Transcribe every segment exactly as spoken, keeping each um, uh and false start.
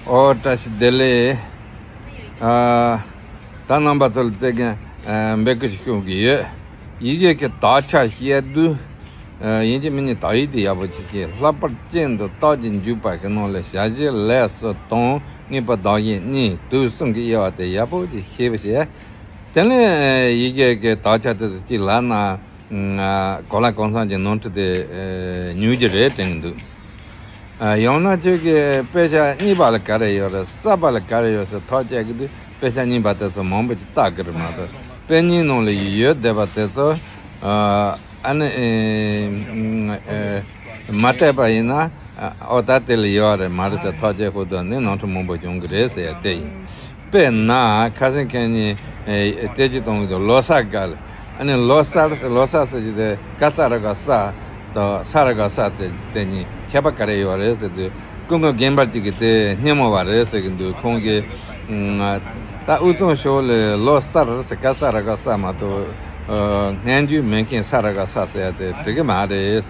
ཨོ་བཀྲ་ཤིས་བདེ་ལེགས། ཨ། ད་རྣམ་པ་ཚོ་ལ་དེ་གན་འབོད་སྐུལ་ཞིག་ཞུ་གི་ཡོད། ཡི་གེ་གི་དག་ཆ་བཤད་དུས། ཡིན་གཅིག་མིན་གཉིས་དག་ཡིག་དེ་ཡག་པོ་ཅིག་བྱས། ལྷག་པར་སྤྱི་འདི་རྟགས་ཀྱི་འཇུག་པ་གི་ནང་ལ་བྱ་བྱེད་ལས་སུ་དང་དངོས་པོ་བདག་གཞན་གཉིས་དུས་གསུམ་གྱི་དབྱེ་བ་དེ་ཡག་པོ་ཅིག་ཤེས་པ་བྱས། དེ་ནས་ཡི་གེ་གི་དག་ཆ་དེ་ཚོ་གཅིག་ལབ་ན། གོ་ལ་གང་འཚམ་གྱི་ནོར་འཁྲུལ་དེ་ཉུང་རྒྱུ་རེད་དྲན་གྱི་འདུག། ཡང་ན་ཁྱོད་ཀྱིས་དཔེ་ཆ་གཉིས་པ་ལ་ག་རེ་ཡོད་རེད། གསར་པ་ལ་ག་རེ་ཡོད་ཟེར་ཐག་བཅད་ཀྱི་དུས། དཔེ་ཆ་གཉིས་པ་དེ་ཚོ་མང་པོ་ཅིག་བལྟ་གི་རེད་མ་གཏོགས། དཔེ་རྙིང་ནང་ལ་ཡོད་བསྡད་པ་དེ་ཚོ་ཨ་ནི་མ་བལྟས་པ་ཡིན་ན། ཨོ་ད་དེ་ལ་ཡོད་རེད་མ་རེད་ཟེར་ཐག་བཅད་ཁུལ་དུ་ནི་ནོར་འཁྲུལ་མང་པོ་བྱུང་གི་རེད་ཟེར་ཡ་དེ་ཡིན། དཔེར་ན་ཁ་སང་ཁ་ཉིན་བལྟས་ཅིག་གཏོང་གི་འདུག། ལོ་གསར་སྐབས་ལ། ཨ་ནི་ལོ་གསར་ཟེར། ལོ་གསར་ཟེར་གྱི་དེ་ག་ས་ར་ག་ས་དང་ས་ར་ག་ས་དེ་དེ་གཉིས་ཁྱད་པར་ག་རེ་ཡོད་རེད་ཟེར་དུས། སྐུ་ངོ་རྒན་པ་གཅིག་གིས་དེ་སྙན་མོ་བ་རེད་ཟེར་གྱི་འདུག། ཁོང་གིས་ད་དབུས་གཙང་ཕྱོགས་ལ་ལོ་གསར་ཟེར་ག་ས་ར་ག་ས་མ་གཏོགས། སྔ་འགྱུར་མེད་མཁན་ས་ར་ག་ས་ཟེར་ཡ་དེ་འགྲིག་གི་མ་རེད།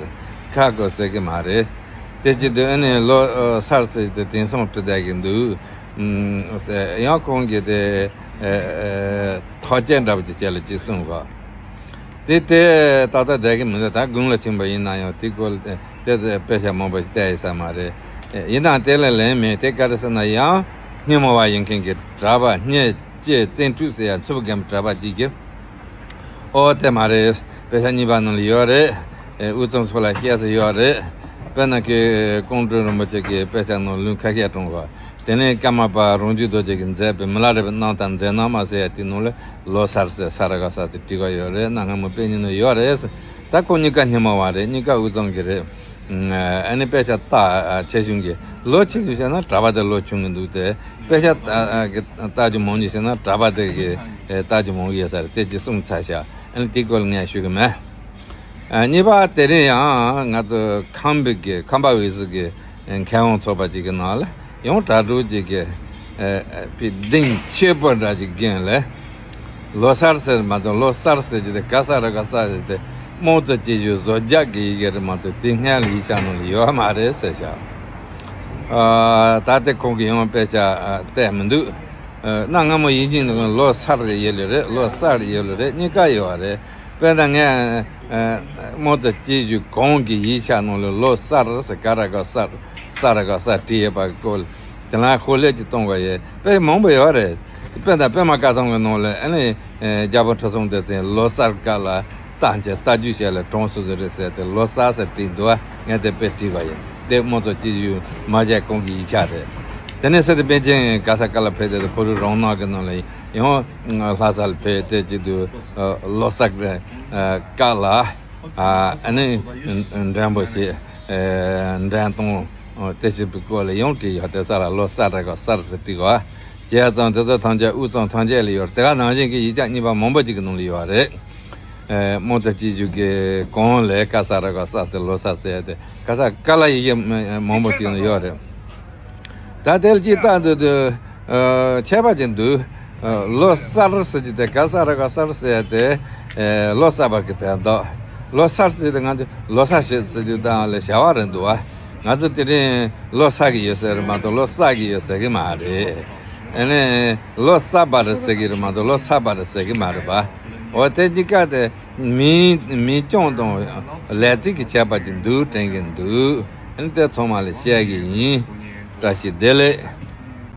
ཁག་དགོས་ཟེར་གྱི་མ་རེད། དེ་བྱེད་དུས་ཨ་ནི་ལོ་གསར་ཟེར་དེ་དེང་སང་བྲིས་བསྡད་ཀྱི་འདུག། ཡང་ཁོང་གིས་དེ་ཐག་བཅད་འདྲ་པོ་ཅིག་བྱས་ལ་ཅིག་གསུངས་གོ། དེ་དེ་ཏག་ཏག་བསྡད་ཀྱི་མི་འདུག། ད་དགུང་ལོ་ཆེན་པོ་ཡིན་ན་ཡང་དེ་སྐོར་དེ་དེ་དཔེ་ཆ་མང་པོ་ཞིག་བལྟས་ཡོད་ས་མ་རེད། ཡིན་ནའང་དེ་ལ་ལན་མེད། དེ་ག་རེ་ཟེར་ན། ཡང་སྙན་མོ་བ་ཡིན་མཁན་གྱི་གྲྭ་པ་སྙེ་ལྕེ་བཙན་ཕྲུག་ཟེར་ཡ་མཚུར་ཕུ་རྒན་པའི་གྲྭ་པ་གཅིག་གིས། ཨོ་དེ་མ་རེད། དཔེ་ཆ་གཉིས་པ་ནང་ལ་ཡོད་རེད། ཨེ་དབུས་གཙང་ཕྱོགས་ལ་བཤད་ས་ཡོད་རེད། དཔེར་ན་ཁོས་ཀོང་སྤྲུལ་རིན་པོ་ཆེ་གི་དཔེ་ཆ་ནང་ལུང་ཁ་ཤས་དྲངས་གོ། དེ་ནས་ཀརྨ་པ་རང་རྒྱུད་རྡོ་རྗེ་གིས་མཛད་པའི་མི་ལ་རས་པའི་རྣམ་ཐར་མཛད་རྣམ་མ་ཟེར་ཡ་དེའི་ནང་ལ་ལོ་གསར་ཟེར་ས་ར་ག་ས་ཟེར་བྲིས་པ་ཡོད་རེད། གནའ་སྔ་མོ་དཔེ་རྙིང་ནང་ཡོད་རེད། ད་ཁོ་གཉིས་ཀ་སྙན་མོ་བ་རེད། གཉིས་ཀ་དབུས་གཙང་གི་རེད། ཨ་ནི་དཔེ་ཆ་ལྟ་ཆེ་ཆུང་གི། ལོ་ཆེ་ཆུང་བཤད་ན་གྲྭ་པ་དེ་ལོ་ཆུང་གི་འདུག་སྟེ། དཔེ་ཆ་ལྟ་རྒྱུ་མང་ཉུང་བཤད་ན་གྲྭ་པ་དེ་གི་ལྟ་རྒྱུ་མང་གི་ཡོད་ས་རེད། དེ་ཅིག་གསུངས་ཚར་ཤག། ཨ་ནི་དེའི་སྐོར་ལ་ངས་ཞུ་གི་མེད། ཨ། གཉིས་པ་དེ་རིང་ཡང་ང་ཚོ་ཁམས་པའི་གི་ཁམས་པ་འོས་གཟིགས་ཀྱི་མཁས་དབང་ཚོགས་པ་ཅིག་གི་ནང་ལ་ཡང་གྲྭ་ཕྲུག་ཅིག་གིས་ཨ་ཨ་དཔེ་གདེང་ཆེན་པོ་འདྲ་ཅིག་བརྒྱབ་ལ། ལོ་གསར་ཟེར་མ་གཏོགས། ལོ་གསར་ཟེར་གྱི་དེ་ག་ས་ར་ག་ས་ཟེར་དེ་དམངས་གཙོ་སྤྱི་ཟླ་བཟོ་རྒྱག་གི་ཡི་གེ་རེད་མ་གཏོགས། དེ་སྔ་ལ་ཡིག་ཆ་ནང་ལ་ཡོད་མ་རེད་ཟེར་ཤག། ཨ། ད་དེ་ཁོང་གིས་ཡང་དཔེ་ཆ་ཨ་བལྟས་མི་འདུག། ཨ། གནའ་སྔ་མོ་ཡིན་གཅིག་མིན་གཅིག་ལོ་གསར་ཡོད་ལེ་རེད། ལོ་གསར་ཡོད་ལེ་རེད། གཉིས་ཀ་ཡོད་རེད། དཔེར་ན་ངས་ཨ་དམངས་གཙོ་སྤྱི་ཟླ་གོང་གི་ཡིག་ཆ་ནང་ལ་ལོ་གསར་ཟེར་ག་ར་ག་གསར། ས་ར་ག་གསར་བྲིས་ཡོད་པ་སྐོར་དེ་ལ་ཤོག་ལྷེ་ཅིག་གཏོང་དགོས་ཡོད། དཔེ་མང་པོ་ཡོད་རེད། དཔེར་ན་པད་མ་བཀའ་ཐང་གི་ནང་ལ་ཨ་ནི་ཨ་རྒྱལ་པོ་ཁྲི་སྲོང་ལྡེ་བཙན་ལོ་གསར་སྐབས་ལ་རྟ་མཆོག་རྟ་རྒྱུག་བྱས་ལ་གྲོངས་སོང་ཟེར་རེད་ཟེར་ཏེ་ལོ་གསར་ཟེར་བྲིས་འདུག་པ། ངས་དེ་དཔེ་བྲིས་པ་ཡིན། དེ་དམངས་གཙོ་སྤྱི་ཟླ་མ་བཞག་གོང་གི་ཡིག་ཆ་རེད། དེ་ནས་སི་ཏུ་པཎ་ཆེན་ག་ས་ག་ལ་ཕེབས་ཏེ་ཁོ་རང་རང་སྣང་གི་ནང་ལ་ཡང་ལྷ་ས་ལ་ཕེབས་ཏེ་བྱེད་དུས་ལོ་གསར་སྐབས་ལ་ཨ་ནི་འགྲེམས་སྤེལ་བྱས། འགྲེམས་གཏོང་དེ་བྱེད་པའི་སྐོར་ལ་ཡང་བྲིས་ཡོད། དེ་ས་ར་ལོ་གསར་ར་ག་གསར་ཟེར་བྲིས་པ། བྱས་ཙང་དེ་ཚོ་ཐམས་ཅད་དབུས་གཙང་ཐམས་ཅད་ལ་ཡོད། དེ་ག་ནང་བཞིན་གྱི་ཡིག་ཆ་གཉིས་པ་མང་པོ་ཅིག་གི་ནང་ལ་ཡོད་རེད། ཨེ། དམངས་གཙོ་སྤྱི་ཟླ་གི་གོང་ལ་ག་ས་ར་ག་གསར་ཟེར་ལོ་གསར་ཟེར་ཏེ་ག་ས་ག་ལ་ཡི་གེ་མང་པོ་ཅིག་ནང་ཡོད་རེད། ད་དེ་ལ་ཅིག་ལྟ་དུས་དུས་ཨ་ཁྱད་པར་ཅིག་འདུག། ཨ་ལོ་གསར་ཟེར་གྱི་དེ་ག་ས་ར་ག་གསར་ཟེར་ཏེ་ཨེ་ལོ་གསར་པ་གི་དོན་དག། ལོ་གསར་ཟེར་དེ་ང་ཚོ་ལོ་གསར་ཞིག་ཟེར་དུས་དང་ལ་བྱ་བ་རེད་འདུག་པ། ང་ཚོ་དེ་རིང་ལོ་གསར་གྱི་ཡོད་ཟེར་མ་གཏོགས་ལོ་གསར་གྱི་ཡོད་ཟེར་གྱི་མ་རེད། ཨ་ནི་ལོ་གསར་པ་རེད་ཟེར་གྱི་རེད་མ་གཏོགས་ལོ་གསར་པ་རེད་ཟེར་གྱི་མ་རེད་པ། འོ་དེ་གཉིས་ཀ་དེ་མིང་མིང་རྐྱང་དང་ལས་ཚིག་གི་ཁྱད་པར་གྱི་འདུག་དྲན་གྱི་འདུག། ཨ་ནི་དེ་ཚང་མ་ལ་བཤད་གི་ཡིན། བཀྲ་ཤིས་བདེ་ལེགས།